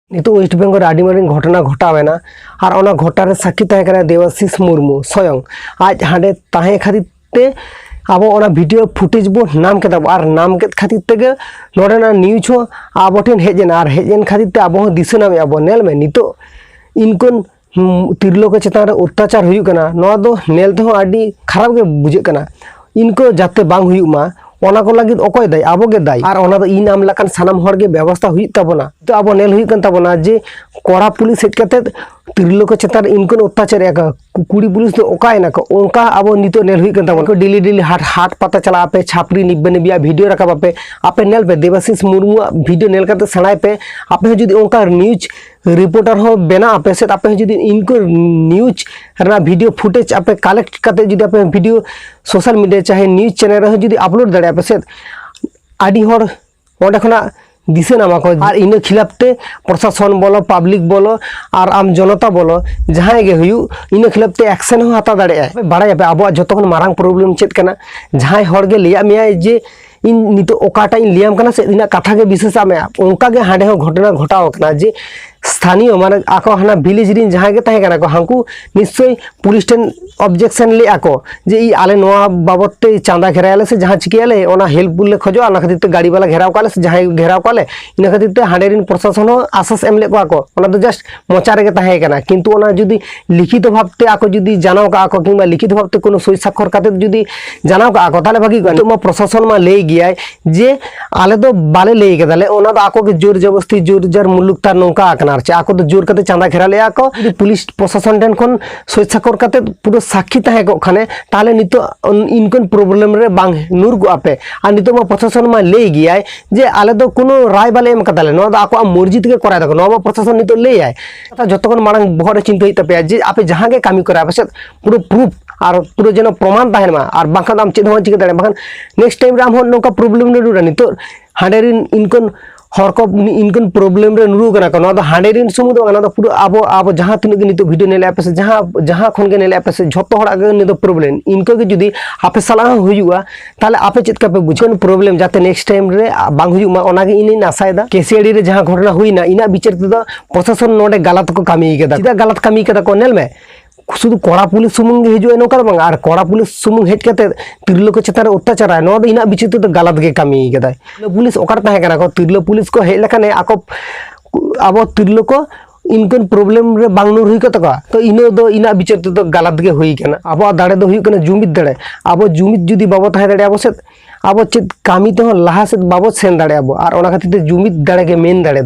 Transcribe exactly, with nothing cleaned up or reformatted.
ᱱᱤᱛᱚᱜ ᱳᱭᱮᱥᱴ ᱵᱮᱝᱜᱚᱞ ᱨᱮ ᱟᱹᱰᱤ ᱢᱟᱨᱟᱝ ᱜᱷᱚᱴᱚᱱᱟ ᱜᱷᱚᱴᱟᱣ ᱮᱱᱟ, ᱟᱨ ᱚᱱᱟ ᱜᱷᱚᱴᱚᱱᱟ ᱨᱮ ᱥᱟᱹᱠᱷᱤ ᱛᱟᱦᱮᱸ ᱠᱟᱱᱟ ᱫᱮᱵᱟᱥᱤᱥ ᱢᱩᱨᱢᱩ ᱥᱚᱭᱚᱝ᱾ ᱟᱡ ᱦᱟᱸᱰᱮ ᱛᱟᱦᱮᱸ ᱠᱷᱟᱹᱛᱤᱨ ᱛᱮ ᱟᱵᱚ ᱚᱱᱟ ᱵᱷᱤᱰᱤᱭᱳ ᱯᱷᱩᱴᱮᱡᱽ ᱵᱚ ᱧᱟᱢ ᱠᱮᱫᱟ ᱵᱚ, ᱟᱨ ᱧᱟᱢ ᱠᱮᱫ ᱠᱷᱟᱹᱛᱤᱨ ᱛᱮᱜᱮ ᱱᱚᱰᱮᱱᱟᱜ ᱱᱤᱭᱩᱡᱽ ᱦᱚᱸ ᱟᱵᱚ ᱴᱷᱮᱱ ᱦᱮᱡ ᱮᱱᱟ, ᱟᱨ ᱦᱮᱡ ᱮᱱ ᱠᱷᱟᱹᱛᱤᱨ ᱛᱮ ᱟᱵᱚ ᱦᱚᱸ ᱫᱤᱥᱟᱹ ᱧᱟᱢᱮᱫᱼᱟ ᱵᱚ᱾ ᱧᱮᱞ ᱢᱮ, ᱱᱤᱛᱚᱜ ᱤᱱᱠᱩᱱ ᱦᱩᱸ, ᱛᱤᱨᱞᱟᱹ ᱠᱚ ᱪᱮᱛᱟᱱ ᱨᱮ ᱚᱛᱛᱟᱪᱟᱨ ᱦᱩᱭᱩᱜ ᱠᱟᱱᱟ, ᱱᱚᱣᱟ ᱫᱚ ᱧᱮᱞ ᱛᱮᱦᱚᱸ ᱟᱹᱰᱤ ᱠᱷᱟᱨᱟᱯ ᱜᱮ ᱵᱩᱡᱷᱟᱹᱜ ᱠᱟᱱᱟ᱾ ᱤᱱᱠᱩ ᱡᱟᱛᱮ ᱵᱟᱝ ᱦᱩᱭᱩᱜ ᱢᱟ, ᱚᱱᱟ ᱠᱚ ᱞᱟᱹᱜᱤᱫ ᱚᱠᱚᱭ ᱫᱟᱭ? ᱟᱵᱚ ᱜᱮ ᱫᱟᱭ᱾ ᱟᱨ ᱚᱱᱟ ᱫᱚ ᱤᱧ ᱟᱢ ᱞᱮᱠᱟᱱ ᱥᱟᱱᱟᱢ ᱦᱚᱲ ᱜᱮ ᱵᱮᱵᱚᱥᱛᱷᱟ ᱦᱩᱭᱩᱜ ᱛᱟᱵᱚᱱᱟ᱾ ᱛᱚ ᱟᱵᱚ ᱧᱮᱞ ᱦᱩᱭᱩᱜ ᱠᱟᱱ ᱛᱟᱵᱚᱱᱟ ᱡᱮ ᱠᱚᱲᱟ ᱯᱩᱞᱤᱥ ᱦᱮᱡ ᱠᱟᱛᱮ ᱛᱤᱨᱞᱟᱹ ᱠᱚ ᱪᱮᱛᱟᱱ ᱨᱮ ᱤᱱᱠᱩᱱ ᱚᱛᱛᱟᱪᱟᱨ ᱮᱫᱟ ᱠᱚ, ᱠᱩ-, ᱠᱩᱲᱤ ᱯᱩᱞᱤᱥ ᱫᱚ ᱚᱠᱟᱭᱮᱱᱟ ᱠᱚ? ᱚᱱᱠᱟ ᱟᱵᱚ ᱱᱤᱛᱚᱜ ᱧᱮᱞ ᱦᱩᱭᱩᱜ ᱠᱟᱱ ᱛᱟᱵᱚᱱᱟ᱾ ᱰᱮᱞᱤ ᱰᱮᱞᱤ ᱦᱟᱴ, ᱦᱟᱴ ᱯᱟᱛᱟ ᱪᱟᱞᱟᱜ ᱟᱯᱮ, ᱪᱷᱟᱯᱨᱤ ᱱᱤᱵᱵᱟ ᱱᱤᱵᱤᱭᱟᱜ ᱵᱷᱤᱰᱤᱭᱳ ᱨᱟᱠᱟᱵ ᱟᱯᱮ, ᱟᱯᱮ ᱧᱮᱞ ᱯᱮ ᱫᱮᱵᱟᱥᱤᱥ ᱢᱩᱨᱢᱩᱣᱟᱜ ᱵᱷᱤᱰᱤᱭᱳ ᱧᱮᱞ ᱠᱟᱛᱮ ᱥᱮᱬᱟᱭ ᱯᱮ᱾ ᱟᱯᱮ ᱦᱚᱸ ᱡᱩᱫᱤ ᱚᱱᱠᱟ ᱱᱤᱭᱩᱡᱽ ᱨᱤᱯᱳᱨᱴᱟᱨ ᱦᱚᱸ ᱵᱮᱱᱟᱜ ᱟᱯᱮ ᱥᱮ, ᱟᱯᱮ ᱦᱚᱸ ᱡᱩᱫᱤ ᱤᱱᱠᱩ ᱱᱤᱭᱩᱡᱽ ᱨᱮᱱᱟᱜ ᱵᱷᱤᱰᱤᱭᱳ ᱯᱷᱩᱴᱮᱡᱽ ᱟᱯᱮ ᱠᱟᱞᱮᱠᱴ ᱠᱟᱛᱮ ᱡᱩᱫᱤ ᱟᱯᱮ ᱵᱷᱤᱰᱤᱭᱳ ᱥᱳᱥᱟᱞ ᱢᱤᱰᱤᱭᱟ ᱪᱟᱦᱮ ᱱᱤᱭᱩᱡᱽ ᱪᱮᱱᱮᱞ ᱨᱮᱦᱚᱸ ᱡᱩᱫᱤ ᱟᱯᱞᱳᱰ ᱫᱟᱲᱮᱭᱟᱜᱼᱟ ᱯᱮ ᱥᱮ, ᱟᱹᱰᱤ ᱦᱚᱲ ᱚᱸᱰᱮ ᱠᱷᱚᱱᱟᱜ ᱫᱤᱥᱟᱹ ᱧᱟᱢᱟ ᱠᱚ᱾ ᱟᱨ ᱤᱱᱟᱹ ᱠᱷᱤᱞᱟᱯ ᱛᱮ ᱯᱨᱚᱥᱟᱥᱚᱱ ᱵᱚᱞᱚ, ᱯᱟᱵᱽᱞᱤᱠ ᱵᱚᱞᱚ, ᱟᱨ ᱟᱢ ᱡᱚᱱᱚᱛᱟ ᱵᱚᱞᱚ, ᱡᱟᱦᱟᱸᱭ ᱜᱮ ᱦᱩᱭᱩᱜ, ᱤᱱᱟᱹ ᱠᱷᱤᱞᱟᱯ ᱛᱮ ᱮᱠᱥᱮᱱ ᱦᱚᱸ ᱦᱟᱛᱟᱣ ᱫᱟᱲᱮᱭᱟᱜᱼᱟᱭ᱾ ᱵᱟᱲᱟᱭᱟᱯᱮ ᱟᱵᱚᱣᱟᱜ ᱡᱚᱛᱚ ᱠᱷᱚᱱ ᱢᱟᱨᱟᱝ ᱯᱨᱚᱵᱞᱮᱢ ᱪᱮᱫ ᱠᱟᱱᱟ? ᱡᱟᱦᱟᱸᱭ ᱦᱚᱲ ᱜᱮ ᱞᱟᱹᱭᱟᱜ ᱢᱮᱭᱟᱭ ᱡᱮ ᱤᱧ ᱱᱤᱛᱚᱜ ᱚᱠᱟᱴᱟᱜ ᱤᱧ ᱞᱟᱹᱭᱟᱢ ᱠᱟᱱᱟ ᱥᱮ ᱤᱧᱟᱹᱜ ᱠᱟᱛᱷᱟ ᱜᱮ ᱵᱤᱥᱥᱟᱥᱟᱜ ᱢᱮ, ᱚᱱᱠᱟ ᱜᱮ ᱦᱟᱸᱰᱮ ᱦᱚᱸ ᱜᱷᱚᱴᱚᱱᱟ ᱜᱷᱚᱴᱟᱣ ᱟᱠᱟᱱᱟ ᱡᱮ ᱥᱛᱷᱟᱱᱤᱭᱚ, ᱢᱟᱱᱮ ᱟᱠᱚ ᱦᱟᱱᱟ ᱵᱷᱤᱞᱮᱡᱽ ᱨᱤᱱ ᱡᱟᱦᱟᱸᱭ ᱜᱮ ᱛᱟᱦᱮᱸ ᱠᱟᱱᱟ ᱠᱚ, ᱦᱟᱱᱠᱩ ᱱᱤᱥᱪᱚᱭ ᱯᱩᱞᱤᱥ ᱴᱷᱮᱱ ᱚᱵᱡᱮᱠᱥᱚᱱ ᱞᱮᱫᱼᱟ ᱠᱚ ᱡᱮ ᱤ-, ᱟᱞᱮ ᱱᱚᱣᱟ ᱵᱟᱵᱚᱫ ᱛᱮ ᱪᱟᱸᱫᱟ ᱜᱷᱮᱨᱟᱭᱟᱞᱮ ᱥᱮ ᱡᱟᱦᱟᱸ ᱪᱤᱠᱟᱹᱭᱟᱞᱮ, ᱚᱱᱟ ᱦᱮᱞᱯ ᱞᱮ ᱠᱷᱚᱡᱚᱜᱼᱟ, ᱚᱱᱟ ᱠᱷᱟᱹᱛᱤᱨ ᱛᱮ ᱜᱟᱹᱰᱤ ᱵᱟᱞᱟ ᱜᱷᱮᱨᱟᱣ ᱠᱟᱜ ᱞᱮ ᱥᱮ ᱡᱟᱦᱟᱸᱭ ᱜᱷᱮᱨᱟᱣ ᱠᱟᱜ ᱞᱮ, ᱤᱱᱟᱹ ᱠᱷᱟᱹᱛᱤᱨ ᱛᱮ ᱦᱟᱸᱰᱮ ᱨᱤᱱ ᱯᱨᱚᱥᱟᱥᱚᱱ ᱦᱚᱸ ᱟᱥᱟᱥ ᱮᱢ ᱞᱮᱫ ᱠᱚᱣᱟ ᱠᱚ᱾ ᱚᱱᱟ ᱫᱚ ᱡᱟᱥᱴ ᱢᱚᱪᱟ ᱨᱮᱜᱮ ᱛᱟᱦᱮᱸ ᱠᱟᱱᱟ, ᱠᱤᱱᱛᱩ ᱚᱱᱟ ᱡᱩᱫᱤ ᱞᱤᱠᱷᱤᱛᱚ ᱵᱷᱟᱵᱽ ᱛᱮ ᱟᱠᱚ ᱡᱩᱫᱤ ᱡᱟᱱᱟᱣ ᱠᱟᱜᱼᱟ ᱠᱚ ᱠᱤᱝᱵᱟ ᱞᱤᱠᱷᱤᱛᱚ ᱵᱷᱟᱵᱽ ᱛᱮ ᱠᱳᱱᱳ ᱥᱳᱭ ᱥᱟᱠᱠᱷᱚᱨ ᱠᱟᱛᱮ ᱡᱩᱫᱤ ᱡᱟᱱᱟᱣ ᱠᱟᱜᱼᱟ ᱠᱚ, ᱛᱟᱦᱚᱞᱮ ᱵᱷᱟᱹᱜᱤ ᱠᱚᱜᱼᱟ᱾ ᱱᱤᱛᱚᱜ ᱢᱟ ᱯᱨᱚᱥᱟᱥᱚᱱ ᱢᱟ ᱞᱟᱹᱭ ᱜᱮᱭᱟᱭ ᱡᱮ ᱟᱞᱮ ᱫᱚ ᱵᱟᱞᱮ ᱞᱟᱹᱭ ᱠᱟᱫᱟ ᱞᱮ, ᱚᱱᱟ ᱫᱚ ᱟᱠᱚ ᱜᱮ ᱡᱳᱨ ᱡᱚᱵᱚᱥᱛᱤ ᱡᱳᱨ ᱡᱟᱨ ᱢᱩᱞᱩᱠ ᱛᱟᱨ ᱱᱚᱝᱠᱟ ᱟᱠᱟᱱᱟ᱾ ᱟᱨ ᱪᱮᱫ ᱟᱠᱚ ᱫᱚ ᱡᱳᱨ ᱠᱟᱛᱮ ᱪᱟᱸᱫᱟ ᱜᱷᱮᱨᱟ ᱞᱮᱜᱼᱟ ᱠᱚ, ᱡᱩᱫᱤ ᱯᱩᱞᱤᱥ ᱯᱨᱚᱥᱟᱥᱚᱱ ᱴᱷᱮᱱ ᱠᱷᱚᱱ ᱥᱳᱭ ᱥᱟᱠᱠᱷᱚᱨ ᱠᱟᱛᱮ ᱯᱩᱨᱟᱹ ᱥᱟᱹᱠᱷᱤ ᱛᱟᱦᱮᱸ ᱠᱚᱜ ᱠᱷᱟᱱᱮ, ᱛᱟᱦᱚᱞᱮ ᱱᱤᱛᱚᱜ ᱤᱱᱠᱟᱹᱱ ᱯᱨᱚᱵᱞᱮᱢ ᱨᱮ ᱵᱟᱝ ᱧᱩᱨ ᱠᱚᱜᱼᱟ ᱯᱮ᱾ ᱟᱨ ᱱᱤᱛᱚᱜ ᱢᱟ ᱯᱨᱚᱥᱟᱥᱚᱱ ᱢᱟ ᱞᱟᱹᱭ ᱜᱮᱭᱟᱭ ᱡᱮ ᱟᱞᱮ ᱫᱚ ᱠᱳᱱᱳ ᱨᱟᱭ ᱵᱟᱞᱮ ᱮᱢ ᱠᱟᱫᱟ ᱞᱮ, ᱱᱚᱣᱟ ᱫᱚ ᱟᱠᱚᱣᱟᱜ ᱢᱚᱨᱡᱤ ᱛᱮᱜᱮ ᱠᱚᱨᱟᱣ ᱫᱟᱠᱚ, ᱱᱚᱣᱟ ᱢᱟ ᱯᱨᱚᱥᱟᱥᱚᱱ ᱱᱤᱛᱚᱜ ᱞᱟᱹᱭᱟᱭ᱾ ᱠᱟᱛᱷᱟ ᱡᱚᱛᱚ ᱠᱷᱚᱱ ᱢᱟᱲᱟᱝ ᱵᱚᱦᱚᱜ ᱨᱮ ᱪᱤᱱᱛᱟᱹ ᱦᱩᱭᱩᱜ ᱛᱟᱯᱮᱭᱟ ᱡᱮ ᱟᱯᱮ ᱡᱟᱦᱟᱸ ᱜᱮ ᱠᱟᱹᱢᱤ ᱠᱚᱨᱟᱣ ᱯᱮ ᱥᱮ, ᱯᱩᱨᱟᱹ ᱯᱨᱩᱯᱷ ᱟᱨ ᱯᱩᱨᱟᱹ ᱡᱮᱱᱚ ᱯᱨᱚᱢᱟᱱ ᱛᱟᱦᱮᱱ ᱢᱟ, ᱟᱨ ᱵᱟᱝᱠᱷᱟᱱ ᱫᱚ ᱟᱢ ᱪᱮᱫ ᱦᱚᱸ ᱵᱟᱢ ᱪᱤᱠᱟᱹ ᱫᱟᱲᱮᱭᱟᱜᱼᱟ᱾ ᱵᱟᱝᱠᱷᱟᱱ ᱱᱮᱠᱥᱴ ᱴᱟᱭᱤᱢ ᱨᱮ ᱟᱢ ᱦᱚᱸ ᱱᱚᱝᱠᱟ ᱯᱨᱚᱵᱞᱮᱢ ᱨᱮ ᱧᱩᱨᱟ᱾ ᱱᱤᱛᱚᱜ ᱦᱟᱸᱰᱮ ᱨᱤᱱ ᱤᱱᱠᱟᱹᱱ ᱦᱚᱲ ᱠᱚ ᱩᱱᱤ ᱤᱱᱠᱟᱹᱱ ᱯᱨᱚᱵᱞᱮᱢ ᱨᱮ ᱧᱩᱨᱩ ᱠᱟᱱᱟ ᱠᱚ᱾ ᱱᱚᱣᱟ ᱫᱚ ᱦᱟᱸᱰᱮ ᱨᱮᱱ ᱥᱩᱢᱩᱝ ᱫᱚ ᱵᱟᱝ, ᱱᱚᱣᱟ ᱫᱚ ᱯᱩᱨᱟᱹ ᱟᱵᱚ, ᱟᱵᱚ ᱡᱟᱦᱟᱸ ᱛᱤᱱᱟᱹᱜ ᱜᱮ ᱱᱤᱛᱚᱜ ᱵᱷᱤᱰᱤᱭᱳ ᱧᱮᱞᱮᱫ ᱯᱮ ᱥᱮ ᱡᱟᱦᱟᱸ, ᱡᱟᱦᱟᱸ ᱠᱷᱚᱱ ᱜᱮ ᱧᱮᱞᱮᱫ ᱯᱮ ᱥᱮ, ᱡᱷᱚᱛᱚ ᱦᱚᱲᱟᱜ ᱜᱮ ᱱᱤᱭᱟᱹ ᱫᱚ ᱯᱨᱚᱵᱞᱮᱢ᱾ ᱤᱱᱠᱟᱹ ᱜᱮ ᱡᱩᱫᱤ ᱟᱯᱮ ᱥᱟᱞᱟᱜ ᱦᱚᱸ ᱦᱩᱭᱩᱜᱼᱟ, ᱛᱟᱦᱚᱞᱮ ᱟᱯᱮ ᱪᱮᱫ ᱞᱮᱠᱟ ᱯᱮ ᱵᱩᱡᱷᱟᱹᱣᱟ? ᱯᱨᱚᱵᱞᱮᱢ ᱡᱟᱛᱮ ᱱᱮᱠᱥᱴ ᱴᱟᱭᱤᱢ ᱨᱮ ᱵᱟᱝ ᱦᱩᱭᱩᱜ ᱢᱟ, ᱚᱱᱟ ᱜᱮ ᱤᱧᱤᱧ ᱟᱥᱟᱭᱮᱫᱟ᱾ ᱠᱮᱥᱤᱭᱟᱲᱤ ᱨᱮ ᱡᱟᱦᱟᱸ ᱜᱷᱚᱴᱚᱱᱟ ᱦᱩᱭᱱᱟ, ᱤᱱᱟᱹᱜ ᱵᱤᱪᱟᱹᱨ ᱛᱮᱫᱚ ᱯᱨᱚᱥᱟᱥᱚᱱ ᱱᱚᱰᱮ ᱜᱟᱞᱟᱛ ᱠᱚ ᱠᱟᱹᱢᱤ ᱠᱟᱫᱟ᱾ ᱪᱮᱫᱟᱜ ᱜᱟᱞᱟᱛ ᱠᱟᱹᱢᱤ ᱠᱟᱫᱟ ᱠᱚ? ᱧᱮᱞ ᱢᱮ, ᱥᱩᱫᱷᱩ ᱠᱚᱲᱟ ᱯᱩᱞᱤᱥ ᱥᱩᱢᱩᱝ ᱜᱮ ᱦᱤᱡᱩᱜᱼᱟᱭ, ᱱᱚᱝᱠᱟ ᱫᱚ ᱵᱟᱝ᱾ ᱟᱨ ᱠᱚᱲᱟ ᱯᱩᱞᱤᱥ ᱥᱩᱢᱩᱝ ᱦᱮᱡ ᱠᱟᱛᱮ ᱛᱤᱨᱞᱟᱹ ᱠᱚ ᱪᱮᱛᱟᱱ ᱨᱮ ᱚᱛᱛᱟᱪᱟᱨᱟᱭ, ᱱᱚᱣᱟ ᱫᱚ ᱤᱧᱟᱹᱜ ᱵᱤᱪᱟᱹᱨ ᱛᱮᱫᱚ ᱜᱟᱞᱟᱛ ᱜᱮ ᱠᱟᱹᱢᱤ ᱠᱟᱫᱟᱭ᱾ ᱛᱤᱨᱞᱟᱹ ᱯᱩᱞᱤᱥ ᱚᱠᱟᱨᱮ ᱛᱟᱦᱮᱸ ᱠᱟᱱᱟ ᱠᱚ? ᱛᱤᱨᱞᱟᱹ ᱯᱩᱞᱤᱥ ᱠᱚ ᱦᱮᱡ ᱞᱮᱠᱷᱟᱱ ᱟᱠᱚ, ᱟᱵᱚ ᱛᱤᱨᱞᱟᱹ ᱠᱚ ᱤᱱᱠᱟᱹᱱ ᱯᱨᱚᱵᱞᱮᱢ ᱨᱮ ᱵᱟᱝ ᱧᱩᱨ ᱦᱩᱭ ᱠᱚᱜ ᱛᱟᱠᱚᱣᱟ᱾ ᱛᱚ ᱤᱱᱟᱹ ᱫᱚ ᱤᱧᱟᱹᱜ ᱵᱤᱪᱟᱹᱨ ᱛᱮᱫᱚ ᱜᱟᱞᱟᱛ ᱜᱮ ᱦᱩᱭ ᱠᱟᱱᱟ᱾ ᱟᱵᱚᱣᱟᱜ ᱫᱟᱲᱮ ᱫᱚ ᱦᱩᱭᱩᱜ ᱠᱟᱱᱟ ᱡᱩᱢᱤᱫ ᱫᱟᱲᱮ᱾ ᱟᱵᱚ ᱡᱩᱢᱤᱫ ᱡᱩᱫᱤ ᱵᱟᱵᱚ ᱛᱟᱦᱮᱸ ᱫᱟᱲᱮᱭᱟᱜᱼᱟ, ᱟᱵᱚ ᱥᱮᱫ, ᱟᱵᱚ ᱪᱮᱫ ᱠᱟᱹᱢᱤ ᱛᱮᱦᱚᱸ ᱞᱟᱦᱟ ᱥᱮᱫ ᱵᱟᱵᱚ ᱥᱮᱱ ᱫᱟᱲᱮᱭᱟᱜᱼᱟ ᱟᱵᱚ᱾ ᱟᱨ ᱚᱱᱟ ᱠᱷᱟᱹᱛᱤᱨ ᱛᱮ ᱡᱩᱢᱤᱫ ᱫᱟᱲᱮ ᱜᱮ ᱢᱮᱱ ᱫᱟᱲᱮ ᱫᱚ᱾